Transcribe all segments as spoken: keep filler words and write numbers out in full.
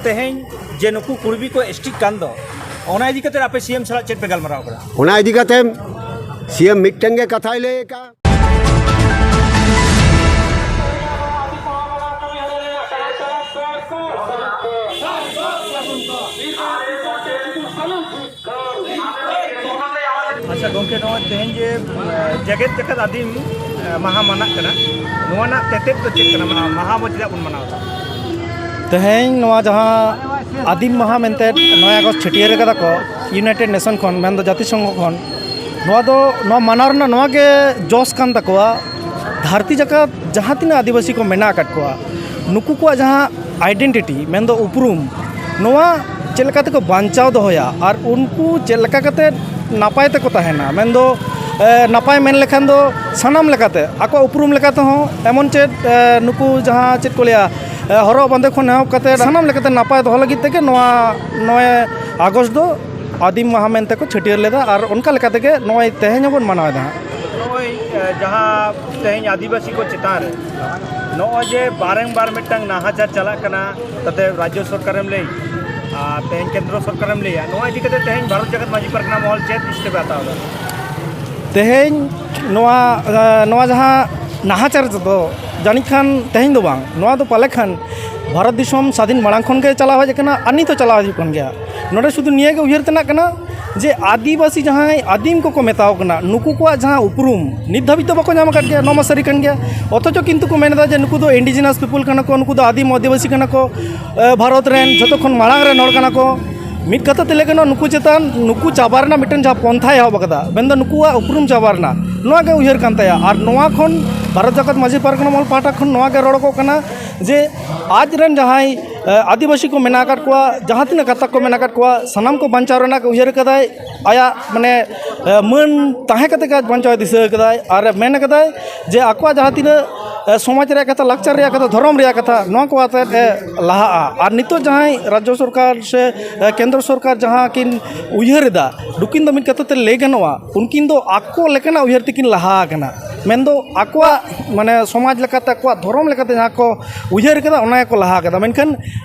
ᱛᱮᱦᱮᱧ ᱡᱮ ᱱᱩᱠᱩ ᱠᱩᱲᱵᱤ ᱠᱚ ᱮᱥᱴᱤᱜ ᱠᱟᱱ ᱫᱚ, ᱚᱱᱟ ᱤᱫᱤ ᱠᱟᱛᱮ ᱟᱯᱮ ᱥᱤ ᱮᱢ ᱥᱟᱞᱟᱜ ᱪᱮᱫ ᱯᱮ ᱜᱟᱞᱢᱟᱨᱟᱣ ᱠᱟᱫᱟ? ᱚᱱᱟ ᱤᱫᱤ ᱠᱟᱛᱮ ᱥᱤ ᱮᱢ ᱢᱤᱫᱴᱮᱱ ᱜᱮ ᱠᱟᱛᱷᱟᱭ ᱞᱟᱹᱭ ᱟᱠᱟᱫᱼᱟ᱾ ᱟᱪᱪᱷᱟ ᱜᱚᱢᱠᱮ, ᱱᱚᱣᱟ ᱛᱮᱦᱮᱧ ᱡᱮ ᱡᱮᱜᱮᱛ ᱡᱟᱠᱟᱛ ᱟᱹᱫᱤᱢ ᱢᱟᱦᱟ ᱢᱟᱱᱟᱜ ᱠᱟᱱᱟ, ᱱᱚᱣᱟ ᱨᱮᱱᱟᱜ ᱛᱮᱛᱮᱫ ᱫᱚ ᱪᱮᱫ ᱠᱟᱱᱟ? ᱢᱟᱱᱮ ᱢᱟᱦᱟ ᱵᱚ ᱪᱮᱫᱟᱜ ᱵᱚᱱ ᱢᱟᱱᱟᱣ ᱮᱫᱟ? ᱛᱮᱦᱮᱧ ᱱᱚᱣᱟ ᱡᱟᱦᱟᱸ ᱟᱹᱫᱤᱢ ᱢᱟᱦᱟ ᱢᱮᱱᱛᱮ ᱱᱚᱭ ᱟᱜᱚᱥᱴ ᱪᱷᱟᱹᱴᱭᱟᱹᱨ ᱠᱟᱫᱟ ᱠᱚ ᱤᱭᱩᱱᱟᱭᱴᱮᱰ ᱱᱮᱥᱚᱱ ᱠᱷᱚᱱ, ᱢᱮᱱᱫᱚ ᱡᱟᱹᱛᱤ ᱥᱚᱝᱜᱷᱚ ᱠᱷᱚᱱ, ᱱᱚᱣᱟ ᱫᱚ, ᱱᱚᱣᱟ ᱢᱟᱱᱟᱣ ᱨᱮᱱᱟᱜ ᱱᱚᱣᱟ ᱜᱮ ᱡᱚᱥ ᱠᱟᱱ ᱛᱟᱠᱚᱣᱟ, ᱫᱷᱟᱹᱨᱛᱤ ᱡᱟᱠᱟᱛ ᱡᱟᱦᱟᱸ ᱛᱤᱱᱟᱹᱜ ᱟᱹᱫᱤᱵᱟᱹᱥᱤ ᱠᱚ ᱢᱮᱱᱟᱜ ᱟᱠᱟᱫ ᱠᱚᱣᱟ, ᱱᱩᱠᱩ ᱠᱚᱣᱟᱜ ᱡᱟᱦᱟᱸ ᱟᱭᱰᱮᱱᱴᱤᱴᱤ, ᱢᱮᱱᱫᱚ ᱩᱯᱨᱩᱢ, ᱱᱚᱣᱟ ᱪᱮᱫ ᱞᱮᱠᱟ ᱛᱮᱠᱚ ᱵᱟᱧᱪᱟᱣ ᱫᱚᱦᱚᱭᱟ ᱟᱨ ᱩᱱᱠᱩ ᱪᱮᱫ ᱞᱮᱠᱟ ᱠᱟᱛᱮ ᱱᱟᱯᱟᱭ ᱛᱮᱠᱚ ᱛᱟᱦᱮᱱᱟ, ᱢᱮᱱᱫᱚ, ᱮ, ᱱᱟᱯᱟᱭ ᱢᱮᱱ ᱞᱮᱠᱷᱟᱱ ᱫᱚ ᱥᱟᱱᱟᱢ ᱞᱮᱠᱟᱛᱮ ᱟᱠᱚᱣᱟᱜ ᱩᱯᱨᱩᱢ ᱞᱮᱠᱟ ᱛᱮᱦᱚᱸ ᱮᱢᱚᱱ ᱪᱮᱫ, ᱮ, ᱱᱩᱠᱩ ᱡᱟᱦᱟᱸ ᱪᱮᱫ ᱠᱚ ᱞᱟᱹᱭᱟ, ᱮ, ᱦᱚᱨᱚᱜ ᱵᱟᱸᱫᱮ ᱠᱷᱚᱱ ᱮᱦᱚᱵ ᱠᱟᱛᱮ ᱥᱟᱱᱟᱢ ᱞᱮᱠᱟᱛᱮ ᱱᱟᱯᱟᱭ ᱫᱚᱦᱚ ᱞᱟᱹᱜᱤᱫ ᱛᱮᱜᱮ ᱱᱚᱣᱟ ᱱᱚᱭ ᱟᱜᱚᱥᱴ ᱫᱚ ᱟᱹᱫᱤᱢ ᱢᱟᱦᱟ ᱢᱮᱱᱛᱮ ᱠᱚ ᱪᱷᱟᱹᱴᱭᱟᱹᱨ ᱞᱮᱫᱟ ᱟᱨ ᱚᱱᱠᱟ ᱞᱮᱠᱟ ᱛᱮᱜᱮ ᱱᱚᱜᱼᱚᱭ ᱛᱮᱦᱮᱧ ᱦᱚᱸᱵᱚᱱ ᱢᱟᱱᱟᱣ ᱮᱫᱟ ᱦᱟᱸᱜ᱾ ᱱᱚᱜᱼᱚᱭ, ᱮ, ᱡᱟᱦᱟᱸ ᱛᱮᱦᱮᱧ ᱟᱹᱫᱤᱵᱟᱹᱥᱤ ᱠᱚ ᱪᱮᱛᱟᱱ ᱨᱮ ᱱᱚᱜᱼᱚᱭ ᱡᱮ ᱵᱟᱨᱮᱝ ᱵᱟᱨ ᱢᱤᱫᱴᱟᱝ ᱱᱟᱦᱟᱪᱟᱨ ᱪᱟᱞᱟᱜ ᱠᱟᱱᱟ, ᱛᱟᱛᱮ ᱨᱟᱡᱽᱡᱚ ᱥᱚᱨᱠᱟᱨᱮᱢ ᱞᱟᱹᱭ ᱟᱨ ᱛᱮᱦᱮᱧ ᱠᱮᱱᱫᱨᱚ ᱥᱚᱨᱠᱟᱨᱮᱢ ᱞᱟᱹᱭᱟ, ᱱᱚᱣᱟ ᱤᱫᱤ ᱠᱟᱛᱮ ᱛᱮᱦᱮᱧ ᱵᱷᱟᱨᱚᱛ ᱡᱟᱠᱟᱛ ᱢᱟᱹᱡᱷᱤ ᱯᱟᱨᱜᱟᱱᱟ ᱢᱚᱦᱚᱞ ᱪᱮᱫ ᱥᱴᱮᱯ ᱮ ᱦᱟᱛᱟᱣ ᱮᱫᱟ? ᱛᱮᱦᱮᱧ ᱱᱚᱣᱟ, ᱮ, ᱱᱚᱣᱟ ᱡᱟᱦᱟᱸ ᱱᱟᱦᱟᱪᱟᱨ ᱫᱚ ᱡᱟᱹᱱᱤᱡ ᱠᱷᱟᱱ ᱛᱮᱦᱮᱧ ᱫᱚ ᱵᱟᱝ, ᱱᱚᱣᱟ ᱫᱚ ᱯᱟᱞᱮ ᱠᱷᱟᱱ ᱵᱷᱟᱨᱚᱛ ᱫᱤᱥᱚᱢ ᱥᱟᱫᱷᱤᱱ ᱢᱟᱲᱟᱝ ᱠᱷᱚᱱ ᱜᱮ ᱪᱟᱞᱟᱣ ᱦᱮᱡ ᱟᱠᱟᱱᱟ ᱟᱨ ᱱᱤᱛ ᱦᱚᱸ ᱪᱟᱞᱟᱣ ᱦᱤᱡᱩᱜ ᱠᱟᱱ ᱜᱮᱭᱟ᱾ ᱱᱚᱰᱮ ᱥᱩᱫᱷᱩ ᱱᱤᱭᱟᱹ ᱜᱮ ᱩᱭᱦᱟᱹᱨ ᱛᱮᱱᱟᱜ ᱠᱟᱱᱟ ᱡᱮ ᱟᱹᱫᱤᱵᱟᱹᱥᱤ ᱡᱟᱦᱟᱸᱭ ᱟᱹᱫᱤᱢ ᱠᱚᱠᱚ ᱢᱮᱛᱟᱣ ᱠᱟᱱᱟ, ᱱᱩᱠᱩ ᱠᱚᱣᱟᱜ ᱡᱟᱦᱟᱸ ᱩᱯᱨᱩᱢ ᱱᱤᱛ ᱫᱷᱟᱹᱵᱤᱡ ᱫᱚ ᱵᱟᱠᱚ ᱧᱟᱢ ᱟᱠᱟᱫ ᱜᱮᱭᱟ, ᱱᱚᱣᱟ ᱢᱟ ᱥᱟᱹᱨᱤ ᱠᱟᱱ ᱜᱮᱭᱟ᱾ ᱚᱛᱷᱚᱪᱚ ᱠᱤᱱᱛᱩ ᱠᱚ ᱢᱮᱱ ᱮᱫᱟ ᱡᱮ ᱱᱩᱠᱩ ᱫᱚ ᱤᱱᱰᱤᱡᱤᱱᱟᱥ ᱯᱤᱯᱩᱞ ᱠᱟᱱᱟ ᱠᱚ, ᱱᱩᱠᱩ ᱫᱚ ᱟᱹᱫᱤᱢ ᱟᱹᱫᱤᱵᱟᱹᱥᱤ ᱠᱟᱱᱟ ᱠᱚ, ᱮ, ᱵᱷᱟᱨᱚᱛ ᱨᱮᱱ ᱡᱷᱚᱛᱚ ᱠᱷᱚᱱ ᱢᱟᱲᱟᱝ ᱨᱮᱱ ᱦᱚᱲ ᱠᱟᱱᱟ ᱠᱚ᱾ ᱢᱤᱫ ᱠᱟᱛᱷᱟ ᱛᱮ ᱞᱟᱹᱭ ᱜᱟᱱᱚᱜᱼᱟ, ᱱᱩᱠᱩ ᱪᱮᱛᱟᱱ, ᱱᱩᱠᱩ ᱪᱟᱵᱟ ᱨᱮᱱᱟᱜ ᱢᱤᱫᱴᱮᱱ ᱡᱟᱦᱟᱸ ᱯᱚᱱᱛᱷᱟᱭ ᱮᱦᱚᱵ ᱟᱠᱟᱫᱟ, ᱢᱮᱱᱫᱚ ᱱᱩᱠᱩᱣᱟᱜ ᱩᱯᱨᱩᱢ ᱪᱟᱵᱟ ᱨᱮᱱᱟᱜ, ᱱᱚᱣᱟ ᱜᱮ ᱩᱭᱦᱟᱹᱨ ᱠᱟᱱ ᱛᱟᱭᱟ᱾ ᱟᱨ ᱱᱚᱣᱟ ᱠᱷᱚᱱ ᱵᱷᱟᱨᱚᱛ ᱡᱟᱠᱟᱛ ᱢᱟᱹᱡᱷᱤ ᱯᱟᱨᱜᱟᱱᱟ ᱢᱚᱦᱚᱞ ᱯᱟᱦᱴᱟ ᱠᱷᱚᱱ ᱱᱚᱣᱟ ᱜᱮ ᱨᱚᱲᱚᱜᱚᱜ ᱠᱟᱱᱟ ᱡᱮ ᱟᱡ ᱨᱮᱱ ᱡᱟᱦᱟᱸᱭ, ᱮ, ᱟᱹᱫᱤᱵᱟᱹᱥᱤ ᱠᱚ ᱢᱮᱱᱟᱜ ᱟᱠᱟᱫ ᱠᱚᱣᱟ, ᱡᱟᱦᱟᱸ ᱛᱤᱱᱟᱹᱜ ᱜᱟᱛᱟᱠ ᱠᱚ ᱢᱮᱱᱟᱜ ᱟᱠᱟᱫ ᱠᱚᱣᱟ, ᱥᱟᱱᱟᱢ ᱠᱚ ᱵᱟᱧᱪᱟᱣ ᱨᱮᱱᱟᱜ ᱜᱮ ᱩᱭᱦᱟᱹᱨ ᱟᱠᱟᱫᱟᱭ᱾ ᱟᱭᱟᱜ ᱢᱟᱱᱮ, ᱮ, ᱢᱟᱹᱱ ᱛᱟᱦᱮᱸ ᱠᱟᱛᱮ ᱜᱮ ᱟᱡ ᱵᱟᱧᱪᱟᱣ ᱮ ᱫᱤᱥᱟᱹ ᱟᱠᱟᱫᱟᱭ ᱟᱨ ᱢᱮᱱ ᱟᱠᱟᱫᱟᱭ ᱡᱮ ᱟᱠᱚᱣᱟᱜ ᱡᱟᱦᱟᱸ ᱛᱤᱱᱟᱹᱜ, ᱮ, ᱥᱚᱢᱟᱡᱽ ᱨᱮᱭᱟᱜ ᱠᱟᱛᱷᱟ, ᱞᱟᱠᱪᱟᱨ ᱨᱮᱭᱟᱜ ᱠᱟᱛᱷᱟ, ᱫᱷᱚᱨᱚᱢ ᱨᱮᱭᱟᱜ ᱠᱟᱛᱷᱟ, ᱱᱚᱣᱟ ᱠᱚ ᱟᱛᱮᱫ ᱮ ᱞᱟᱦᱟᱜᱼᱟ᱾ ᱟᱨ ᱱᱤᱛᱚᱜ ᱡᱟᱦᱟᱸᱭ ᱨᱟᱡᱽᱡᱚ ᱥᱚᱨᱠᱟᱨ ᱥᱮ, ᱮ, ᱠᱮᱱᱫᱨᱚ ᱥᱚᱨᱠᱟᱨ ᱡᱟᱦᱟᱸ ᱠᱤᱱ ᱩᱭᱦᱟᱹᱨ ᱮᱫᱟ, ᱱᱩᱠᱤᱱ ᱫᱚ ᱢᱤᱫ ᱠᱟᱛᱷᱟ ᱛᱮ ᱞᱟᱹᱭ ᱜᱟᱱᱚᱜᱼᱟ, ᱩᱱᱠᱤᱱ ᱫᱚ ᱟᱠᱚ ᱞᱮᱠᱟᱱᱟᱜ ᱩᱭᱦᱟᱹᱨ ᱛᱮᱠᱤᱱ ᱞᱟᱦᱟ ᱟᱠᱟᱱᱟ᱾ ᱢᱮᱱᱫᱚ ᱟᱠᱚᱣᱟᱜ ᱢᱟᱱᱮ ᱥᱚᱢᱟᱡᱽ ᱞᱮᱠᱟᱛᱮ, ᱟᱠᱚᱣᱟᱜ ᱫᱷᱚᱨᱚᱢ ᱞᱮᱠᱟᱛᱮ ᱡᱟᱦᱟᱸ ᱠᱚ ᱩᱭᱦᱟᱹᱨ ᱠᱮᱫᱟ, ᱚᱱᱟ ᱜᱮᱠᱚ ᱞᱟᱦᱟ ᱠᱮᱫᱟ᱾ ᱢᱮᱱᱠᱷᱟᱱ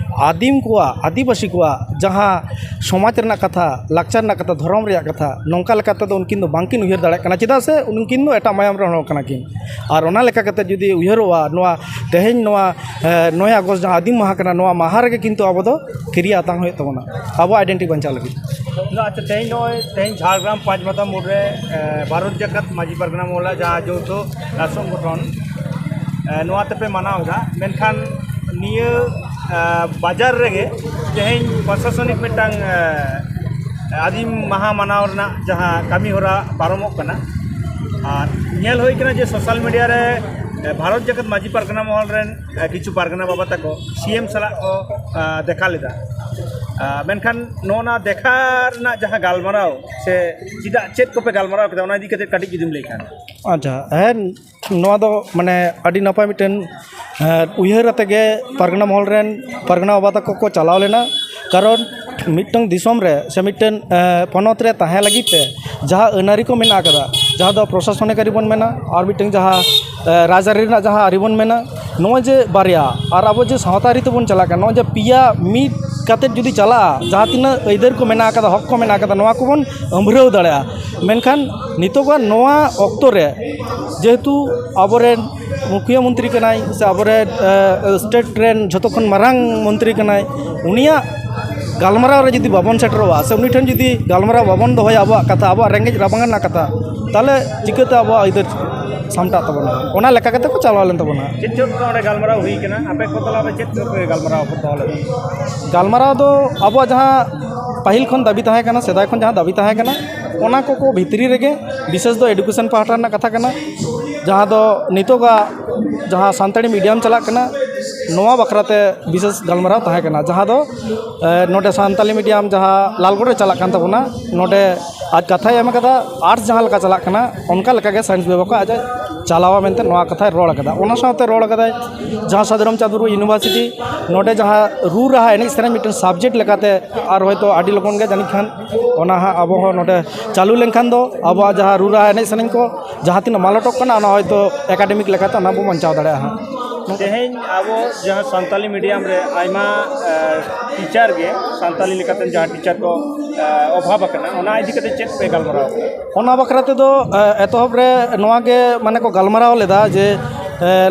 ᱟᱹᱫᱤᱢ ᱠᱚᱣᱟᱜ, ᱟᱹᱫᱤᱵᱟᱹᱥᱤ ᱠᱚᱣᱟᱜ ᱡᱟᱦᱟᱸ ᱥᱚᱢᱟᱡᱽ ᱨᱮᱱᱟᱜ ᱠᱟᱛᱷᱟ, ᱞᱟᱠᱪᱟᱨ ᱨᱮᱱᱟᱜ ᱠᱟᱛᱷᱟ, ᱫᱷᱚᱨᱚᱢ ᱨᱮᱭᱟᱜ ᱠᱟᱛᱷᱟ, ᱱᱚᱝᱠᱟ ᱞᱮᱠᱟ ᱛᱮᱫᱚ ᱩᱱᱠᱤᱱ ᱫᱚ ᱵᱟᱝᱠᱤᱱ ᱩᱭᱦᱟᱹᱨ ᱫᱟᱲᱮᱭᱟᱜ ᱠᱟᱱᱟ᱾ ᱪᱮᱫᱟᱜ ᱥᱮ ᱩᱱᱠᱤᱱ ᱫᱚ ᱮᱴᱟᱜ ᱢᱟᱭᱟᱢ ᱨᱮᱱ ᱦᱚᱲ ᱠᱟᱱᱟ ᱠᱤᱱ᱾ ᱟᱨ ᱚᱱᱟ ᱞᱮᱠᱟ ᱠᱟᱛᱮ ᱡᱩᱫᱤ ᱩᱭᱦᱟᱹᱨᱚᱜᱼᱟ, ᱱᱚᱣᱟ ᱛᱮᱦᱮᱧ ᱱᱚᱣᱟ, ᱮ, ᱱᱚᱭ ᱟᱜᱚᱥᱴ ᱡᱟᱦᱟᱸ ᱟᱹᱫᱤᱢ ᱢᱟᱦᱟ ᱠᱟᱱᱟ, ᱱᱚᱣᱟ ᱢᱟᱦᱟ ᱨᱮᱜᱮ ᱠᱤᱱᱛᱩ ᱟᱵᱚ ᱫᱚ ᱠᱤᱨᱭᱟᱹ ᱟᱛᱟᱝ ᱦᱩᱭᱩᱜ ᱛᱟᱵᱚᱱᱟ ᱟᱵᱚᱣᱟᱜ ᱟᱭᱰᱮᱱᱴᱤᱴᱤ ᱵᱟᱧᱪᱟᱣ ᱞᱟᱹᱜᱤᱫ᱾ ᱟᱪᱪᱷᱟ, ᱛᱮᱦᱮᱧ ᱱᱚᱜᱼᱚᱭ ᱛᱮᱦᱮᱧ ᱡᱷᱟᱲᱜᱨᱟᱢ ᱯᱟᱸᱪ ᱢᱟᱛᱟ ᱢᱳᱲ ᱨᱮ, ᱮ, ᱵᱷᱟᱨᱚᱛ ᱡᱟᱠᱟᱛ ᱢᱟᱹᱡᱷᱤ ᱯᱟᱨᱜᱟᱱᱟ ᱢᱚᱦᱚᱞᱟ ᱡᱟᱦᱟᱸ ᱡᱳᱣᱛᱷᱚ, ᱮ, ᱥᱚᱝᱜᱚᱴᱷᱚᱱ, ᱮ, ᱱᱚᱣᱟ ᱛᱮᱯᱮ ᱢᱟᱱᱟᱣ ᱮᱫᱟ, ᱢᱮᱱᱠᱷᱟᱱ ᱱᱤᱭᱟᱹ, ᱮ, ᱵᱟᱡᱟᱨ ᱨᱮᱜᱮ ᱛᱮᱦᱮᱧ ᱯᱨᱚᱥᱟᱥᱚᱱᱤᱠ ᱢᱤᱫᱴᱟᱝ, ᱮ, ᱟᱹᱫᱤᱢ ᱢᱟᱦᱟ ᱢᱟᱱᱟᱣ ᱨᱮᱱᱟᱜ ᱡᱟᱦᱟᱸ ᱠᱟᱹᱢᱤ ᱦᱚᱨᱟ ᱯᱟᱨᱚᱢᱚᱜ ᱠᱟᱱᱟ᱾ ᱟᱨ ᱧᱮᱞ ᱦᱩᱭ ᱠᱟᱱᱟ ᱡᱮ ᱥᱳᱥᱟᱞ ᱢᱤᱰᱤᱭᱟ ᱨᱮ, ᱮ, ᱵᱷᱟᱨᱚᱛ ᱡᱟᱠᱟᱛ ᱢᱟᱹᱡᱷᱤ ᱯᱟᱨᱜᱟᱱᱟ ᱢᱚᱦᱚᱞ ᱨᱮᱱ, ᱮ, ᱠᱤᱪᱷᱩ ᱯᱟᱨᱜᱟᱱᱟ ᱵᱟᱵᱟ ᱛᱟᱠᱚ ᱥᱤ ᱮᱢ ᱥᱟᱞᱟᱜ ᱠᱚ, ᱮ, ᱫᱮᱠᱷᱟ ᱞᱮᱫᱟ᱾ ᱮ, ᱢᱮᱱᱠᱷᱟᱱ ᱱᱚᱜᱼᱚ ᱱᱟ ᱫᱮᱠᱷᱟ ᱨᱮᱱᱟᱜ ᱡᱟᱦᱟᱸ ᱜᱟᱞᱢᱟᱨᱟᱣ ᱥᱮ ᱪᱮᱫᱟᱜ, ᱪᱮᱫ ᱠᱚᱯᱮ ᱜᱟᱞᱢᱟᱨᱟᱣ ᱠᱮᱫᱟ, ᱚᱱᱟ ᱤᱫᱤ ᱠᱟᱛᱮ ᱠᱟᱹᱴᱤᱡ ᱡᱩᱫᱤᱢ ᱞᱟᱹᱭ ᱠᱷᱟᱱ᱾ ᱟᱪᱪᱷᱟ, ᱦᱮᱸ, ᱱᱚᱣᱟ ᱫᱚ ᱢᱟᱱᱮ ᱟᱹᱰᱤ ᱱᱟᱯᱟᱭ ᱢᱤᱫᱴᱮᱱ, ᱮ, ᱩᱭᱦᱟᱹᱨ ᱟᱛᱮ ᱜᱮ ᱯᱟᱨᱜᱟᱱᱟ ᱢᱚᱦᱚᱞ ᱨᱮᱱ ᱯᱟᱨᱜᱟᱱᱟ ᱵᱟᱵᱟ ᱛᱟᱠᱚ ᱠᱚ ᱪᱟᱞᱟᱣ ᱞᱮᱱᱟ᱾ ᱠᱟᱨᱚᱱ ᱢᱤᱫᱴᱟᱝ ᱫᱤᱥᱚᱢ ᱨᱮ ᱥᱮ ᱢᱤᱫᱴᱮᱱ, ᱮ, ᱯᱚᱱᱚᱛ ᱨᱮ ᱛᱟᱦᱮᱸ ᱞᱟᱹᱜᱤᱫ ᱛᱮ ᱡᱟᱦᱟᱸ ᱟᱹᱱ ᱟᱹᱨᱤ ᱠᱚ ᱢᱮᱱᱟᱜ ᱟᱠᱟᱫᱟ, ᱡᱟᱦᱟᱸ ᱫᱚ ᱯᱨᱚᱥᱟᱥᱚᱱᱤᱠ ᱟᱹᱨᱤ ᱵᱚᱱ ᱢᱮᱱᱟ, ᱟᱨ ᱢᱤᱫᱴᱟᱝ ᱡᱟᱦᱟᱸ, ᱮ, ᱨᱟᱡᱽ ᱟᱹᱨᱤ ᱨᱮᱱᱟᱜ ᱡᱟᱦᱟᱸ ᱟᱹᱨᱤ ᱵᱚᱱ ᱢᱮᱱᱟ, ᱱᱚᱜᱼᱚᱭ ᱡᱮ ᱵᱟᱨᱭᱟ, ᱟᱨ ᱟᱵᱚ ᱡᱮ ᱥᱟᱶᱛᱟ ᱟᱹᱨᱤ ᱛᱮᱵᱚᱱ ᱪᱟᱞᱟᱜ ᱠᱟᱱᱟ, ᱱᱚᱜᱼᱚᱭ ᱡᱮ ᱯᱮᱭᱟ ᱢᱤᱫ ᱠᱟᱛᱮᱫ ᱡᱩᱫᱤ ᱪᱟᱞᱟᱜᱼᱟ, ᱡᱟᱦᱟᱸ ᱛᱤᱱᱟᱹᱜ ᱟᱹᱭᱫᱟᱹᱨ ᱠᱚ ᱢᱮᱱᱟᱜ ᱟᱠᱟᱫᱟ, ᱦᱚᱠ ᱠᱚ ᱢᱮᱱᱟᱜ ᱟᱠᱟᱫᱟ, ᱱᱚᱣᱟ ᱠᱚᱵᱚᱱ ᱟᱹᱢᱵᱷᱨᱟᱹᱣ ᱫᱟᱲᱮᱭᱟᱜᱼᱟ᱾ ᱢᱮᱱᱠᱷᱟᱱ ᱱᱤᱛᱚᱜᱟᱜ ᱱᱚᱣᱟ ᱚᱠᱛᱚ ᱨᱮ ᱡᱮᱦᱮᱛᱩ ᱟᱵᱚᱨᱮᱱ ᱢᱩᱠᱷᱤᱭᱟᱹ ᱢᱚᱱᱛᱨᱤ ᱠᱟᱱᱟᱭ ᱥᱮ ᱟᱵᱚᱨᱮᱱ, ᱮ, ᱥᱴᱮᱴ ᱨᱮᱱ ᱡᱷᱚᱛᱚ ᱠᱷᱚᱱ ᱢᱟᱨᱟᱝ ᱢᱚᱱᱛᱨᱤ ᱠᱟᱱᱟᱭ, ᱩᱱᱤᱭᱟᱜ ᱜᱟᱞᱢᱟᱨᱟᱣ ᱨᱮ ᱡᱩᱫᱤ ᱵᱟᱵᱚᱱ ᱥᱮᱴᱮᱨᱚᱜᱼᱟ ᱥᱮ ᱩᱱᱤ ᱴᱷᱮᱱ ᱡᱩᱫᱤ ᱜᱟᱞᱢᱟᱨᱟᱣ ᱵᱟᱵᱚᱱ ᱫᱚᱦᱚᱭᱟ, ᱟᱵᱚᱣᱟᱜ ᱠᱟᱛᱷᱟ, ᱟᱵᱚᱣᱟᱜ ᱨᱮᱸᱜᱮᱡ ᱨᱟᱵᱟᱝ ᱨᱮᱱᱟᱜ ᱠᱟᱛᱷᱟ, ᱛᱟᱦᱚᱞᱮ ᱪᱤᱠᱟᱹᱛᱮ ᱟᱵᱚᱣᱟᱜ ᱟᱹᱭᱫᱟᱹᱨ ᱥᱟᱢᱴᱟᱜ ᱛᱟᱵᱚᱱᱟ? ᱚᱱᱟ ᱞᱮᱠᱟ ᱠᱟᱛᱮ ᱠᱚ ᱪᱟᱞᱟᱣ ᱞᱮᱱ ᱛᱟᱵᱚᱱᱟ᱾ ᱪᱮᱫ ᱪᱮᱫ ᱠᱚ ᱚᱸᱰᱮ ᱜᱟᱞᱢᱟᱨᱟᱣ ᱦᱩᱭ ᱠᱟᱱᱟ? ᱟᱯᱮ ᱠᱚ ᱛᱟᱞᱟᱨᱮ ᱪᱮᱫ ᱪᱮᱫ ᱯᱮ ᱜᱟᱞᱢᱟᱨᱟᱣ ᱠᱚ ᱫᱚᱦᱚ ᱞᱮᱫᱟ? ᱜᱟᱞᱢᱟᱨᱟᱣ ᱫᱚ ᱟᱵᱚᱣᱟᱜ ᱡᱟᱦᱟᱸ ᱯᱟᱹᱦᱤᱞ ᱠᱷᱚᱱ ᱫᱟᱹᱵᱤ ᱛᱟᱦᱮᱸ ᱠᱟᱱᱟ, ᱥᱮᱫᱟᱭ ᱠᱷᱚᱱ ᱡᱟᱦᱟᱸ ᱫᱟᱹᱵᱤ ᱛᱟᱦᱮᱸ ᱠᱟᱱᱟ, ᱚᱱᱟ ᱠᱚ ᱠᱚ ᱵᱷᱤᱛᱨᱤ ᱨᱮᱜᱮ ᱵᱤᱥᱮᱥ ᱫᱚ ᱮᱰᱩᱠᱮᱥᱚᱱ ᱯᱟᱦᱴᱟ ᱨᱮᱱᱟᱜ ᱠᱟᱛᱷᱟ ᱠᱟᱱᱟ, ᱡᱟᱦᱟᱸ ᱫᱚ ᱱᱤᱛᱚᱜᱟᱜ ᱡᱟᱦᱟᱸ ᱥᱟᱱᱛᱟᱲᱤ ᱢᱤᱰᱤᱭᱟᱢ ᱪᱟᱞᱟᱜ ᱠᱟᱱᱟ, ᱱᱚᱣᱟ ᱵᱟᱠᱷᱨᱟ ᱛᱮ ᱵᱤᱥᱮᱥ ᱜᱟᱞᱢᱟᱨᱟᱣ ᱛᱟᱦᱮᱸ ᱠᱟᱱᱟ, ᱡᱟᱦᱟᱸ ᱫᱚ, ᱮ, ᱱᱚᱰᱮ ᱥᱟᱱᱛᱟᱲᱤ ᱢᱤᱰᱤᱭᱟᱢ ᱡᱟᱦᱟᱸ ᱞᱟᱞᱜᱚᱲ ᱨᱮ ᱪᱟᱞᱟᱜ ᱠᱟᱱ ᱛᱟᱵᱚᱱᱟ, ᱱᱚᱰᱮ ᱟᱡ ᱠᱟᱛᱷᱟᱭ ᱮᱢ ᱠᱟᱫᱟ, ᱟᱨᱴᱥ ᱡᱟᱦᱟᱸ ᱞᱮᱠᱟ ᱪᱟᱞᱟᱜ ᱠᱟᱱᱟ, ᱚᱱᱠᱟ ᱞᱮᱠᱟᱜᱮ ᱥᱟᱭᱮᱱᱥ ᱵᱤᱵᱷᱟᱜᱽ ᱠᱚ ᱟᱡ ᱪᱟᱞᱟᱣᱟ ᱢᱮᱱᱛᱮ ᱱᱚᱣᱟ ᱠᱟᱛᱷᱟᱭ ᱨᱚᱲ ᱟᱠᱟᱫᱟ᱾ ᱚᱱᱟ ᱥᱟᱶᱛᱮ ᱨᱚᱲ ᱟᱠᱟᱫᱟᱭ ᱡᱟᱦᱟᱸ ᱥᱟᱹᱫᱷᱩ ᱨᱟᱢᱪᱟᱸᱫᱽ ᱢᱩᱨᱢᱩ ᱤᱭᱩᱱᱤᱵᱷᱟᱨᱥᱤᱴᱤ, ᱱᱚᱰᱮ ᱡᱟᱦᱟᱸ ᱨᱩ ᱨᱟᱦᱟ ᱮᱱᱮᱡ ᱥᱮᱨᱮᱧ ᱢᱤᱫᱴᱮᱱ ᱥᱟᱵᱡᱮᱠᱴ ᱞᱮᱠᱟᱛᱮ ᱟᱨ ᱦᱚᱭᱛᱳ ᱟᱹᱰᱤ ᱞᱚᱜᱚᱱ ᱜᱮ ᱡᱟᱹᱱᱤᱡ ᱠᱷᱟᱱ ᱚᱱᱟ ᱦᱟᱸᱜ ᱟᱵᱚ ᱦᱚᱸ ᱱᱚᱰᱮ ᱪᱟᱹᱞᱩ ᱞᱮᱱᱠᱷᱟᱱ ᱫᱚ ᱟᱵᱚᱣᱟᱜ ᱡᱟᱦᱟᱸ ᱨᱩ ᱨᱟᱦᱟ ᱮᱱᱮᱡ ᱥᱮᱨᱮᱧ ᱠᱚ ᱡᱟᱦᱟᱸ ᱛᱤᱱᱟᱹᱜ ᱢᱟᱞᱚᱴᱚᱜ ᱠᱟᱱᱟ, ᱚᱱᱟ ᱦᱚᱭᱛᱳ ᱮᱠᱟᱰᱮᱢᱤᱠ ᱞᱮᱠᱟᱛᱮ ᱚᱱᱟ ᱵᱚ ᱵᱟᱧᱪᱟᱣ ᱫᱟᱲᱮᱭᱟᱜᱼᱟ ᱦᱟᱸᱜ᱾ ᱛᱮᱦᱮᱧ ᱟᱵᱚ ᱡᱟᱦᱟᱸ ᱥᱟᱱᱛᱟᱞᱤ ᱢᱤᱰᱤᱭᱟᱢ ᱨᱮ ᱟᱭᱢᱟ ᱴᱤᱪᱟᱨ ᱜᱮ ᱥᱟᱱᱛᱟᱞᱤ ᱞᱮᱠᱟᱛᱮ ᱡᱟᱦᱟᱸ ᱴᱤᱪᱟᱨ ᱠᱚ ᱚᱵᱷᱟᱵᱽ ᱟᱠᱟᱱᱟ, ᱚᱱᱟ ᱤᱫᱤ ᱠᱟᱛᱮ ᱪᱮᱫ ᱯᱮ ᱜᱟᱞᱢᱟᱨᱟᱣ ᱠᱟᱱᱟ? ᱚᱱᱟ ᱵᱟᱠᱷᱨᱟ ᱛᱮᱫᱚ ᱮᱛᱚᱦᱚᱵ ᱨᱮ ᱱᱚᱣᱟ ᱜᱮ ᱢᱟᱱᱮ ᱠᱚ ᱜᱟᱞᱢᱟᱨᱟᱣ ᱞᱮᱫᱟ ᱡᱮ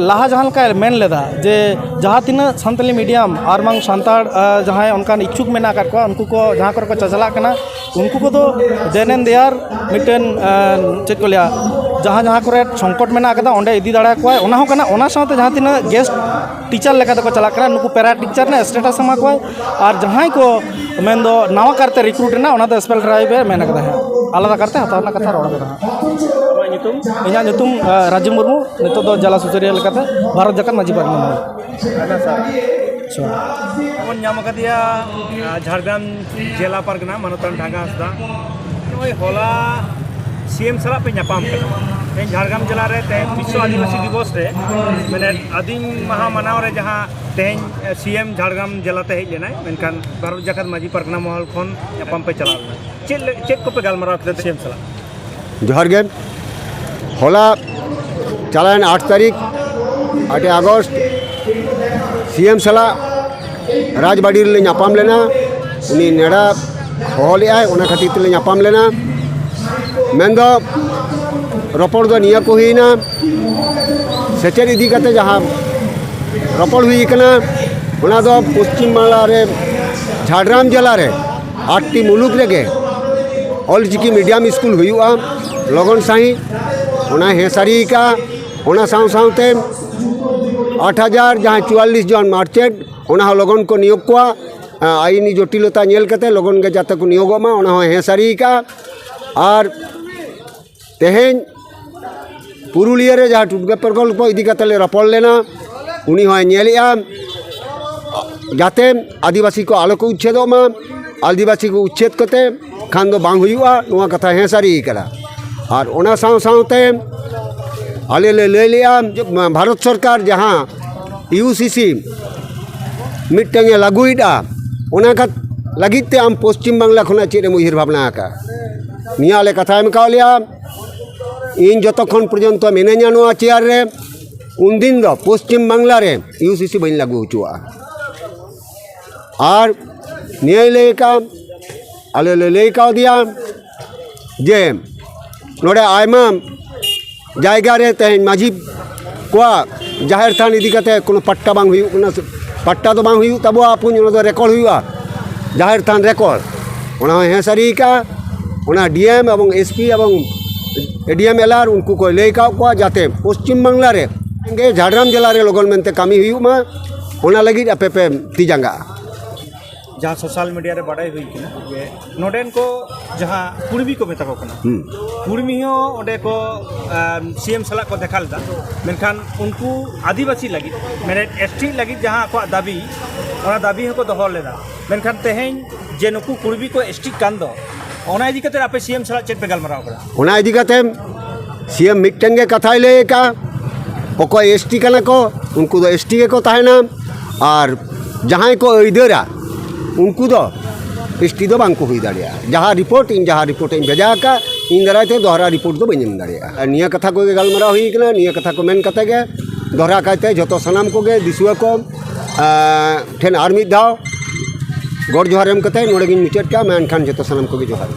ᱞᱟᱦᱟ ᱡᱟᱦᱟᱸ ᱞᱮᱠᱟᱭ ᱢᱮᱱ ᱞᱮᱫᱟ ᱡᱮ ᱡᱟᱦᱟᱸ ᱛᱤᱱᱟᱹᱜ ᱥᱟᱱᱛᱟᱞᱤ ᱢᱤᱰᱤᱭᱟᱢ ᱟᱨ ᱵᱟᱝ ᱥᱟᱱᱛᱟᱲ ᱡᱟᱦᱟᱸᱭ ᱚᱱᱠᱟᱱ ᱤᱪᱪᱷᱩᱠ ᱢᱮᱱᱟᱜ ᱟᱠᱟᱫ ᱠᱚᱣᱟ, ᱩᱱᱠᱩ ᱠᱚ ᱡᱟᱦᱟᱸ ᱠᱚᱨᱮ ᱠᱚ ᱪᱟᱪᱟᱞᱟᱜ ᱠᱟᱱᱟ, ᱩᱱᱠᱩ ᱠᱚᱫᱚ then and there ᱢᱤᱫᱴᱮᱱ ᱪᱮᱫ ᱠᱚ ᱞᱟᱹᱭᱟ, ᱡᱟᱦᱟᱸ ᱡᱟᱦᱟᱸ ᱠᱚᱨᱮ ᱥᱚᱝᱠᱚᱴ ᱢᱮᱱᱟᱜ ᱟᱠᱟᱫᱟ ᱚᱸᱰᱮ ᱤᱫᱤ ᱫᱟᱲᱮᱭᱟᱠᱚᱣᱟᱭ, ᱚᱱᱟ ᱦᱚᱸ ᱠᱟᱱᱟ᱾ ᱚᱱᱟ ᱥᱟᱶᱛᱮ ᱡᱟᱦᱟᱸ ᱛᱤᱱᱟᱹᱜ ᱜᱮᱥᱴ ᱴᱤᱪᱟᱨ ᱞᱮᱠᱟ ᱛᱮᱠᱚ ᱪᱟᱞᱟᱜ ᱠᱟᱱᱟ, ᱱᱩᱠᱩ ᱯᱮᱨᱟ ᱴᱤᱪᱟᱨ ᱨᱮᱱᱟᱜ ᱥᱴᱮᱴᱟᱥ ᱮᱢᱟ ᱠᱚᱣᱟᱭ᱾ ᱟᱨ ᱡᱟᱦᱟᱸᱭ ᱠᱚ ᱢᱮᱱᱫᱚ ᱱᱟᱣᱟ ᱠᱟᱨᱛᱮ ᱨᱤᱠᱨᱩᱴ ᱨᱮᱱᱟᱜ, ᱚᱱᱟ ᱫᱚ ᱥᱯᱮᱥᱟᱞ ᱰᱨᱟᱭᱤᱵᱷ ᱮ ᱢᱮᱱ ᱠᱟᱫᱟ ᱦᱟᱸᱜ, ᱟᱞᱟᱫᱟ ᱠᱟᱨᱛᱮ ᱦᱟᱛᱟᱣ ᱨᱮᱱᱟᱜ ᱠᱟᱛᱷᱟ ᱨᱚᱲ ᱠᱟᱫᱟ ᱦᱟᱸᱜ᱾ ᱟᱢᱟᱜ ᱧᱩᱛᱩᱢ? ᱤᱧᱟᱹᱜ ᱧᱩᱛᱩᱢ ᱨᱟᱡᱤᱵᱽ ᱢᱩᱨᱢᱩ, ᱱᱤᱛᱚᱜ ᱫᱚ ᱡᱮᱞᱟ ᱥᱩᱥᱟᱹᱨᱤᱭᱟᱹ ᱞᱮᱠᱟᱛᱮ ᱵᱷᱟᱨᱚᱛ ᱡᱟᱠᱟᱛ ᱢᱟᱹᱡᱷᱤ ᱯᱟᱨᱜᱟᱱᱟ᱾ ᱟᱪᱪᱷᱟ᱾ ᱵᱚᱱ ᱧᱟᱢ ᱟᱠᱟᱫᱮᱭᱟ ᱡᱷᱟᱲᱜᱨᱟᱢ ᱡᱮᱞᱟ ᱯᱟᱨᱜᱟᱱᱟ ᱢᱟᱱᱚᱛᱟᱱ ᱰᱷᱟᱸᱜᱟ ᱦᱟᱸᱥᱫᱟ᱾ ᱱᱚᱜᱼᱚᱭ ᱦᱚᱞᱟ ᱥᱤ ᱮᱢ ᱥᱟᱞᱟᱜ ᱯᱮ ᱧᱟᱯᱟᱢ ᱠᱟᱱᱟ᱾ ᱛᱮᱦᱮᱧ ᱡᱷᱟᱲᱜᱨᱟᱢ ᱡᱮᱞᱟ ᱨᱮ ᱛᱮᱦᱮᱧ ᱵᱤᱥᱥᱚ ᱟᱹᱫᱤᱵᱟᱹᱥᱤ ᱫᱤᱵᱚᱥ ᱨᱮ, ᱢᱟᱱᱮ ᱟᱹᱫᱤᱢ ᱢᱟᱦᱟ ᱢᱟᱱᱟᱣ ᱨᱮ ᱡᱟᱦᱟᱸ ᱛᱮᱦᱮᱧ ᱥᱤ ᱮᱢ ᱡᱷᱟᱲᱜᱨᱟᱢ ᱡᱮᱞᱟ ᱛᱮ ᱦᱮᱡ ᱞᱮᱱᱟᱭ, ᱢᱮᱱᱠᱷᱟᱱ ᱵᱷᱟᱨᱚᱛ ᱡᱟᱠᱟᱛ ᱢᱟᱹᱡᱷᱤ ᱯᱟᱨᱜᱟᱱᱟ ᱢᱚᱦᱚᱞ ᱠᱷᱚᱱ ᱧᱟᱯᱟᱢ ᱯᱮ ᱪᱟᱞᱟᱣ ᱞᱮᱱᱟ᱾ ᱪᱮᱫ ᱞᱮ-, ᱪᱮᱫ ᱠᱚᱯᱮ ᱜᱟᱞᱢᱟᱨᱟᱣ ᱠᱮᱫᱟ ᱥᱤ ᱮᱢ ᱥᱟᱞᱟᱜ? ᱡᱚᱦᱟᱨ ᱜᱮ᱾ ᱦᱚᱞᱟ ᱪᱟᱞᱟᱣᱮᱱ ᱟᱴ ᱛᱟᱹᱨᱤᱠᱷ, ᱟᱴᱮ ᱟᱜᱚᱥᱴ, ᱥᱤ ᱮᱢ ᱥᱟᱞᱟᱜ ᱨᱟᱡᱽᱵᱟᱲᱤ ᱨᱮᱞᱮ ᱧᱟᱯᱟᱢ ᱞᱮᱱᱟ᱾ ᱩᱱᱤ ᱱᱮᱰᱟ ᱦᱚᱦᱚ ᱞᱮᱫᱼᱟᱭ, ᱚᱱᱟ ᱠᱷᱟᱹᱛᱤᱨ ᱛᱮᱞᱮ ᱧᱟᱯᱟᱢ ᱞᱮᱱᱟ᱾ ᱢᱮᱱᱫᱚ ᱨᱚᱯᱚᱲ ᱫᱚ ᱱᱤᱭᱟᱹ ᱠᱚ ᱦᱩᱭᱱᱟ, ᱥᱮᱪᱮᱫ ᱤᱫᱤ ᱠᱟᱛᱮ ᱡᱟᱦᱟᱸ ᱨᱚᱯᱚᱲ ᱦᱩᱭ ᱠᱟᱱᱟ, ᱚᱱᱟ ᱫᱚ ᱯᱚᱥᱪᱤᱢ ᱵᱟᱝᱞᱟ ᱨᱮ ᱡᱷᱟᱲᱜᱨᱟᱢ ᱡᱮᱞᱟ ᱨᱮ ᱟᱴᱴᱤ ᱢᱩᱞᱩᱠ ᱨᱮᱜᱮ ᱚᱞᱪᱤᱠᱤ ᱢᱤᱰᱤᱭᱟᱢ ᱥᱠᱩᱞ ᱦᱩᱭᱩᱜᱼᱟ ᱞᱚᱜᱚᱱ ᱥᱟᱺᱦᱤᱡ, ᱚᱱᱟ ᱦᱮᱸ ᱥᱟᱹᱨᱤ ᱟᱠᱟᱜᱼᱟ᱾ ᱚᱱᱟ ᱥᱟᱶ ᱥᱟᱶᱛᱮ ᱟᱴ ᱦᱟᱡᱟᱨ ᱡᱟᱦᱟᱸ ᱪᱩᱣᱟᱞᱞᱤᱥ ᱡᱚᱱ ᱢᱟᱨᱪᱮᱱᱴ, ᱚᱱᱟ ᱦᱚᱸ ᱞᱚᱜᱚᱱ ᱠᱚ ᱱᱤᱭᱳᱜᱽ ᱠᱚᱣᱟ᱾ ᱟᱹᱭᱤᱱᱤ ᱡᱚᱴᱤᱞᱚᱛᱟ ᱧᱮᱞ ᱠᱟᱛᱮ ᱞᱚᱜᱚᱱ ᱜᱮ ᱡᱟᱛᱮ ᱠᱚ ᱱᱤᱭᱳᱜᱚᱜ ᱢᱟ, ᱚᱱᱟ ᱦᱚᱸ ᱦᱮᱸ ᱥᱟᱹᱨᱤ ᱟᱠᱟᱜᱼᱟ᱾ ᱟᱨ ᱛᱮᱦᱮᱧ ᱯᱩᱨᱩᱞᱤᱭᱟᱹ ᱨᱮ ᱡᱟᱦᱟᱸ ᱴᱩᱰᱜᱟᱹ ᱯᱨᱚᱠᱚᱞᱯᱚ ᱤᱫᱤ ᱠᱟᱛᱮ ᱞᱮ ᱨᱚᱯᱚᱲ ᱞᱮᱱᱟ, ᱩᱱᱤ ᱦᱚᱸᱭ ᱧᱮᱞᱮᱜᱼᱟ, ᱡᱟᱛᱮ ᱟᱹᱫᱤᱵᱟᱹᱥᱤ ᱠᱚ ᱟᱞᱚ ᱠᱚ ᱩᱪᱪᱷᱮᱫᱚᱜ ᱢᱟ, ᱟᱹᱫᱤᱵᱟᱹᱥᱤ ᱠᱚ ᱩᱪᱪᱷᱮᱫ ᱠᱟᱛᱮ ᱠᱷᱟᱱ ᱫᱚ ᱵᱟᱝ ᱦᱩᱭᱩᱜᱼᱟ, ᱱᱚᱣᱟ ᱠᱟᱛᱷᱟ ᱦᱮᱸ ᱥᱟᱹᱨᱤ ᱠᱟᱱᱟ᱾ ᱟᱨ ᱚᱱᱟ ᱥᱟᱶ ᱥᱟᱶᱛᱮ ᱟᱞᱮ ᱞᱮ ᱞᱟᱹᱭ ᱞᱮᱜᱼᱟ ᱡᱮ ᱵᱷᱟᱨᱚᱛ ᱥᱚᱨᱠᱟᱨ ᱡᱟᱦᱟᱸ ᱤᱭᱩ ᱥᱤ ᱥᱤ ᱢᱤᱫᱴᱟᱝ ᱮ ᱞᱟᱹᱜᱩᱭᱮᱫᱼᱟ, ᱚᱱᱟ ᱠᱷᱟᱛ-, ᱞᱟᱹᱜᱤᱫ ᱛᱮ ᱟᱢ ᱯᱚᱥᱪᱤᱢ ᱵᱟᱝᱞᱟ ᱠᱷᱚᱱᱟᱜ ᱪᱮᱫ ᱮᱢ ᱩᱭᱦᱟᱹᱨ ᱵᱷᱟᱵᱽᱱᱟ ᱟᱠᱟᱫᱼᱟ? ᱱᱤᱭᱟᱹ ᱟᱞᱮ ᱠᱟᱛᱷᱟ ᱮᱢ ᱠᱟᱣ ᱞᱮᱭᱟ, ᱤᱧ ᱡᱚᱛᱚ ᱠᱷᱚᱱ ᱯᱚᱨᱡᱚᱱᱛᱚ ᱢᱤᱱᱟᱹᱧᱟ ᱱᱚᱣᱟ ᱪᱮᱭᱟᱨ ᱨᱮ, ᱩᱱᱫᱤᱱ ᱫᱚ ᱯᱚᱥᱪᱤᱢ ᱵᱟᱝᱞᱟ ᱨᱮ ᱤᱭᱩ ᱥᱤ ᱥᱤ ᱵᱟᱹᱧ ᱞᱟᱹᱜᱩ ᱦᱚᱪᱚᱣᱟᱜᱼᱟ᱾ ᱟᱨ ᱱᱤᱭᱟᱹᱭ ᱞᱟᱹᱭ ᱠᱟᱜᱼᱟ, ᱟᱞᱮ ᱞᱮ ᱞᱟᱹᱭ ᱠᱟᱣᱫᱮᱭᱟ ᱡᱮ ᱱᱚᱰᱮ ᱟᱭᱢᱟ ᱡᱟᱭᱜᱟ ᱨᱮ ᱛᱮᱦᱮᱧ ᱢᱟᱹᱡᱷᱤ ᱠᱚᱣᱟᱜ ᱡᱟᱦᱮᱨ ᱛᱷᱟᱱ ᱤᱫᱤ ᱠᱟᱛᱮ ᱠᱳᱱᱳ ᱯᱟᱴᱴᱟ ᱵᱟᱝ ᱦᱩᱭᱩᱜ ᱠᱟᱱᱟ, ᱯᱟᱴᱴᱟ ᱫᱚ ᱵᱟᱝ ᱦᱩᱭᱩᱜ ᱛᱟᱵᱚᱣᱟ, ᱟᱯᱩᱧ ᱚᱱᱟ ᱫᱚ ᱨᱮᱠᱚᱨᱰ ᱦᱩᱭᱩᱜᱼᱟ, ᱡᱟᱦᱮᱨ ᱛᱷᱟᱱ ᱨᱮᱠᱚᱨᱰ, ᱚᱱᱟ ᱦᱚᱸᱭ ᱦᱮᱸ ᱥᱟᱹᱨᱤ ᱠᱟᱜᱼᱟ᱾ ᱚᱱᱟ ᱰᱤ ᱮᱢ ᱮᱵᱚᱝ ᱮᱥ ᱯᱤ ᱮᱵᱚᱝ ᱮ ᱰᱤ ᱮᱢ ᱮᱞ ᱟᱨ ᱩᱱᱠᱩ ᱠᱚ ᱞᱟᱹᱭ ᱠᱟᱜ ᱠᱚᱣᱟ ᱡᱟᱛᱮ ᱯᱚᱥᱪᱤᱢ ᱵᱟᱝᱞᱟ ᱨᱮ ᱜᱮ ᱡᱷᱟᱲᱜᱨᱟᱢ ᱡᱮᱞᱟ ᱨᱮ ᱞᱚᱜᱚᱱ ᱢᱮᱱᱛᱮ ᱠᱟᱹᱢᱤ ᱦᱩᱭᱩᱜ ᱢᱟ, ᱚᱱᱟ ᱞᱟᱹᱜᱤᱫ ᱟᱯᱮ ᱯᱮ ᱛᱤ ᱡᱟᱸᱜᱟᱜᱼᱟ᱾ ᱡᱟᱦᱟᱸ ᱥᱳᱥᱟᱞ ᱢᱤᱰᱤᱭᱟ ᱨᱮ ᱵᱟᱰᱟᱭ ᱦᱩᱭ ᱠᱟᱱᱟ ᱡᱮ ᱱᱚᱰᱮᱱ ᱠᱚ ᱡᱟᱦᱟᱸ ᱠᱩᱲᱢᱤ ᱠᱚ ᱢᱮᱛᱟ ᱠᱚ ᱠᱟᱱᱟ, ᱦᱩᱸ᱾ ᱠᱩᱲᱢᱤ ᱦᱚᱸ ᱚᱸᱰᱮ ᱠᱚ ᱥᱤ ᱮᱢ ᱥᱟᱞᱟᱜ ᱠᱚ ᱫᱮᱠᱷᱟ ᱞᱮᱫᱟ, ᱢᱮᱱᱠᱷᱟᱱ ᱩᱱᱠᱩ ᱟᱹᱫᱤᱵᱟᱹᱥᱤ ᱞᱟᱹᱜᱤᱫ, ᱢᱟᱱᱮ ᱮᱥ ᱴᱤ ᱞᱟᱹᱜᱤᱫ ᱡᱟᱦᱟᱸ ᱟᱠᱚᱣᱟᱜ ᱫᱟᱹᱵᱤ, ᱚᱱᱟ ᱫᱟᱹᱵᱤ ᱦᱚᱸᱠᱚ ᱫᱚᱦᱚ ᱞᱮᱫᱟ᱾ ᱢᱮᱱᱠᱷᱟᱱ ᱛᱮᱦᱮᱧ ᱡᱮ ᱱᱩᱠᱩ ᱠᱩᱲᱢᱤ ᱠᱚ ᱮᱥ ᱴᱤᱜ ᱠᱟᱱ ᱫᱚ, ᱚᱱᱟ ᱤᱫᱤ ᱠᱟᱛᱮ ᱟᱯᱮ ᱥᱤ ᱮᱢ ᱥᱟᱞᱟᱜ ᱪᱮᱫ ᱯᱮ ᱜᱟᱞᱢᱟᱨᱟᱣ ᱠᱟᱫᱟ? ᱚᱱᱟ ᱤᱫᱤ ᱠᱟᱛᱮ ᱥᱤ ᱮᱢ ᱢᱤᱫᱴᱮᱱ ᱜᱮ ᱠᱟᱛᱷᱟᱭ ᱞᱟᱹᱭ ᱟᱠᱟᱫᱼᱟ, ᱚᱠᱚᱭ ᱮᱥ ᱴᱤ ᱠᱟᱱᱟ ᱠᱚ ᱩᱱᱠᱩ ᱫᱚ ᱮᱥ ᱴᱤ ᱜᱮᱠᱚ ᱛᱟᱦᱮᱱᱟ, ᱟᱨ ᱡᱟᱦᱟᱸᱭ ᱠᱚ ᱟᱹᱭᱫᱟᱹᱨᱟ ᱩᱱᱠᱩ ᱫᱚ ᱮᱥ ᱴᱤ ᱫᱚ ᱵᱟᱝ ᱠᱚ ᱦᱩᱭ ᱫᱟᱲᱮᱭᱟᱜᱼᱟ᱾ ᱡᱟᱦᱟᱸ ᱨᱤᱯᱳᱨᱴ, ᱤᱧ ᱡᱟᱦᱟᱸ ᱨᱤᱯᱳᱨᱴ ᱤᱧ ᱵᱷᱮᱡᱟ ᱟᱠᱟᱫ, ᱤᱧ ᱫᱟᱨᱟᱭ ᱛᱮ ᱫᱚᱦᱲᱟ ᱨᱤᱯᱳᱨᱴ ᱫᱚ ᱵᱟᱹᱧ ᱮᱢ ᱫᱟᱲᱮᱭᱟᱜᱼᱟ᱾ ᱟᱨ ᱱᱤᱭᱟᱹ ᱠᱟᱛᱷᱟ ᱠᱚᱜᱮ ᱜᱟᱞᱢᱟᱨᱟᱣ ᱦᱩᱭ ᱠᱟᱱᱟ᱾ ᱱᱤᱭᱟᱹ ᱠᱟᱛᱷᱟ ᱠᱚ ᱢᱮᱱ ᱠᱟᱛᱮ ᱜᱮ ᱫᱚᱦᱲᱟ ᱠᱟᱭᱛᱮ ᱡᱚᱛᱚ ᱥᱟᱱᱟᱢ ᱠᱚᱜᱮ ᱫᱤᱥᱩᱣᱟᱹ ᱠᱚ, ᱮᱸ, ᱴᱷᱮᱱ ᱟᱨ ᱢᱤᱫ ᱫᱷᱟᱣ ᱜᱚᱰ ᱡᱚᱦᱟᱨ ᱮᱢ ᱠᱟᱛᱮ ᱱᱚᱰᱮ ᱜᱤᱧ ᱢᱩᱪᱟᱹᱫ ᱠᱟᱜᱼᱟ᱾ ᱢᱟ ᱮᱱᱠᱷᱟᱱ ᱡᱚᱛᱚ ᱥᱟᱱᱟᱢ ᱠᱚᱜᱮ ᱡᱚᱦᱟᱨ᱾